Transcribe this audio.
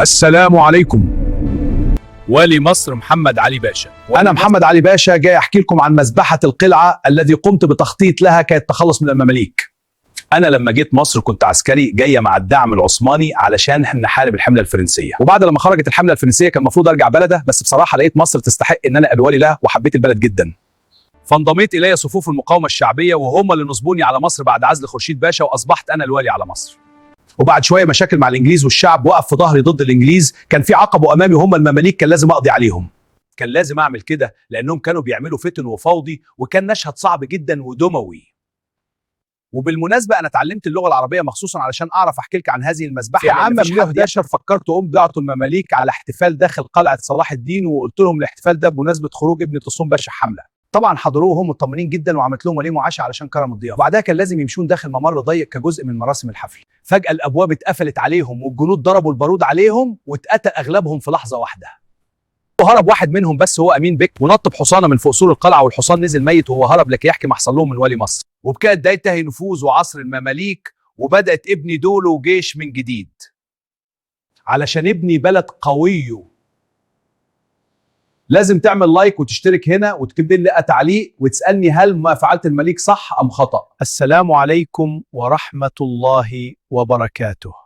السلام عليكم. والي مصر محمد علي باشا. أنا محمد علي باشا، جاي أحكي لكم عن مذبحة القلعة الذي قمت بتخطيط لها كي التخلص من المماليك. أنا لما جيت مصر كنت عسكري جاية مع الدعم العثماني علشان نحارب الحملة الفرنسية، وبعد لما خرجت الحملة الفرنسية كان المفروض أرجع بلده، بس بصراحة لقيت مصر تستحق إن أنا أبقى والي لها وحبيت البلد جدا. فانضميت إلي صفوف المقاومة الشعبية، وهم اللي نصبوني على مصر بعد عزل خورشيد باشا، وأصبحت أنا الوالي على مصر. وبعد شوية مشاكل مع الانجليز والشعب وقف في ظهري ضد الانجليز، كان في عقبه امامي وهم المماليك، كان لازم اقضي عليهم. كان لازم اعمل كده لانهم كانوا بيعملوا فتن وفوضي، وكان مشهد صعب جدا ودموي. وبالمناسبة انا اتعلمت اللغة العربية مخصوصا علشان اعرف احكي لك عن هذه المذبحة. في عام 111 فكرت اقوم دعوه المماليك على احتفال داخل قلعه صلاح الدين، وقلت لهم الاحتفال ده بمناسبة خروج ابن طوسون باشا حمله. طبعا حضروه وهم مطمنين جدا، وعملت لهم وليمة وعشاء علشان كرم الضيافة. وبعدها كان لازم يمشون داخل ممر ضيق كجزء من مراسم الحفل. فجاة الابواب اتقفلت عليهم، والجنود ضربوا البارود عليهم، واتقتل اغلبهم في لحظة واحدة. وهرب واحد منهم بس هو امين بك، ونط بحصانه من فوق سور القلعة، والحصان نزل ميت وهو هرب لكي يحكي ما حصل لهم من والي مصر. وبكده ده ينتهي نفوذ وعصر المماليك، وبدات ابني دولة وجيش من جديد علشان ابني بلد قوي. لازم تعمل لايك وتشترك هنا وتكتب لي تعليق وتسالني هل ما فعلت المليك صح ام خطا. السلام عليكم ورحمة الله وبركاته.